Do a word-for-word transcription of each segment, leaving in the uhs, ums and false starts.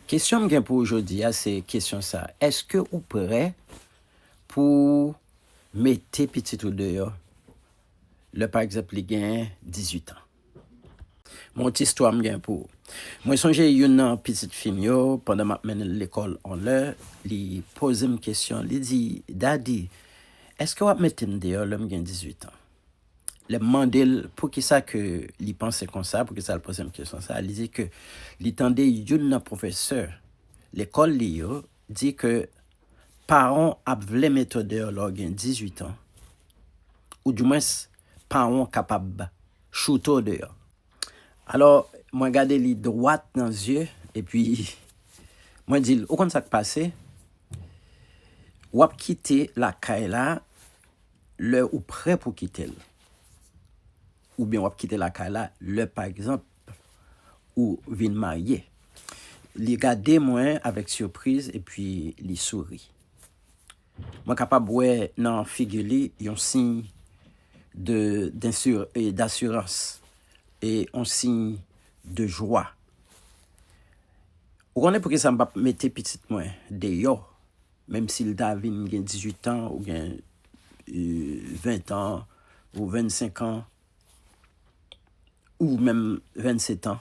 Kesyon m gen pou ou jodi a, se kesyon sa. Èske ou prè pou mete pitit ou deyò lè, pa egzanp, li gen dizuit an? Yon ti istwa m gen pou ou. Mwen sonje youn nan pitit fi m yo, pandan m ap mennen l lekòl on lè, li poze m kesyon, li di, "Daddy, èske w ap mete m deyò lè m gen dizuit an?" Lè m mande l poukisa ke li panse konsa, poukisa l poze m kesyon sa, li di ke li tande youn nan pwofesè lekòl li yo di ke pawon ap vle mete w deyò lè w gen dizuit an, oudimwens pawon kapab choute w deyò. Alò, mwen gade li dwat nan zye, epi mwen di l, "Ou konn sa k pase? W ap kite lakay la lè ou prè pou kite l. Oubyen w ap kite lakay la lè, pa egzanp, ou vin marye." Li gade mwen avèk sipriz epi li souri. Mwen kapab wè nan figi li yon siy de, d'ensi-, e, d'asirans e yon siy de jwa. Ou konnen poukisa m p ap mete pitit mwen deyò, menm si l ta vin gen dizuit an, ou gen, e, ven an, ou vennsenk an, ou menm vennsetan.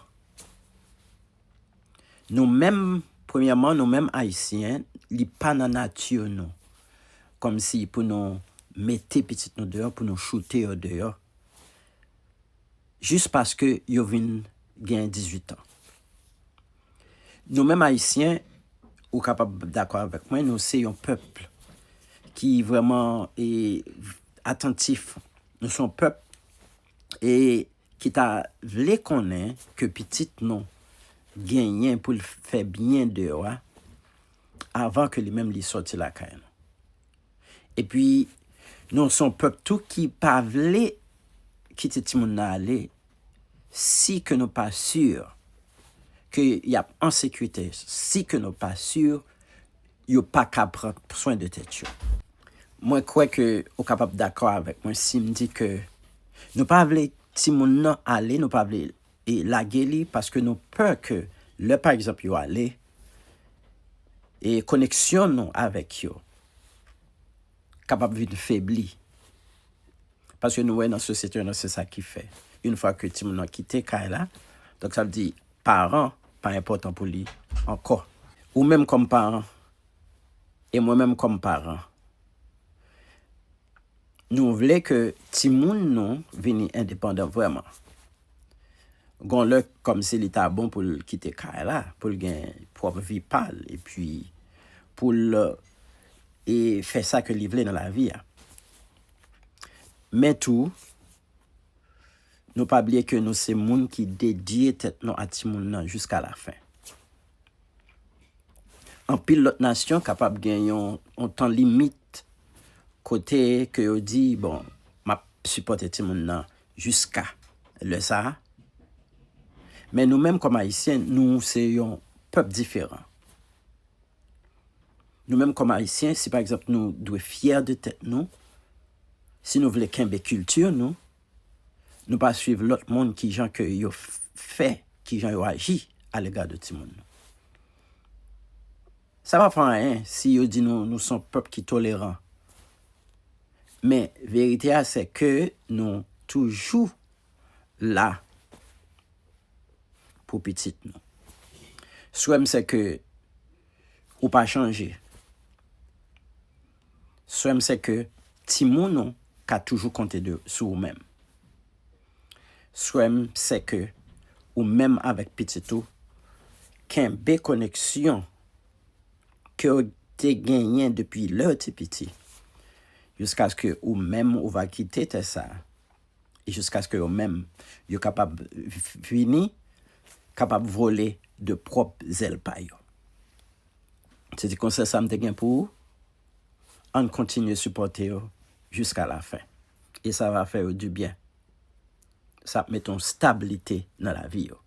Nou menm, premyèman, nou menm Ayisyen, li pa nan nati nou. Kòmsi pou nou mete pitit nou deyò, pou nou choute yo deyò, jis paske yo vin gen dizuit an. Nou menm Ayisyen, ou kapab dakò avèk mwen, nou se yon pèp ki vrèman, e, atantif. Nou se yon pèp, e, ki ta vle konnen ke pitit nou genyen pou l fè byen deyò a, avan ke li menm li sòti lakay nou. Epi, nou se yon pèp tou ki pa vle kite timoun nan ale si ke nou pa si ke y ap an sekirite, si ke nou pa si yo pa ka pran swen de tèt yo. Mwen kwè ke ou kapab dakò avèk mwen si m di ke nou pa vle timoun nan ale, nou pa vle, e, lage li, paske nou pè ke lè, pa egzanp, yo ale, e koneksyon nou avèk yo kapab vin febli. Paske nou wè nan sosyete nou, se sa ki fè. Yon fwa ke timoun nan kite kay la, donk sa vle di paran pa enpòtan pou li ankò. Ou menm kòm paran, e mwen menm kòm paran, nou vle ke timoun nou vini endepandan vrèman. Gon lè, kòmsi li ta bon pou l kite kay la, pou l gen pwòp vi pa l, epi pou l, e, fè sa ke li vle nan lavi a. Men tou, nou pa bliye ke nou se moun ki dedye tèt nou a timoun nan jiska lafen. Anpil lòt nasyon kapab gen yon, yon tan limit kote ke yo di, "Bon, m ap sipòte timoun nan jiska lè sa a." Men nou menm kòm Ayisyen, nou se yon pèp diferan. Nou menm kòm Ayisyen, si pa egzanp nou dwe fyè de tèt nou, si nou vle kenbe kilti nou, nou pa swiv lòt moun kijan ke yo f-, fè, kijan yo aji alega de timoun nou. Sa pa fè anyen si yo di nou, nou se yon pèp ki toleran. Men verite a, se ke nou toujou la pou pitit nou. Swè m se ke ou pa chanje. Swè m se ke timoun ou ka toujou konte de, sou ou menm. Swè m se ke ou menm avèk pitit ou kenbe koneksyon ke w te genyen depi lè w te piti, jiskaske ou menm ou va kite tè sa a, e jiskaske yo menm, yo kapab v-, vini, kapab vole de pwòp zèl pa yo. Se ti konsèy sa m te gen pou ou. Ann kontinye sipòte yo jiska lafen. E sa va fè yo dibyen. Sa ap mete yon stabilite nan lavi yo.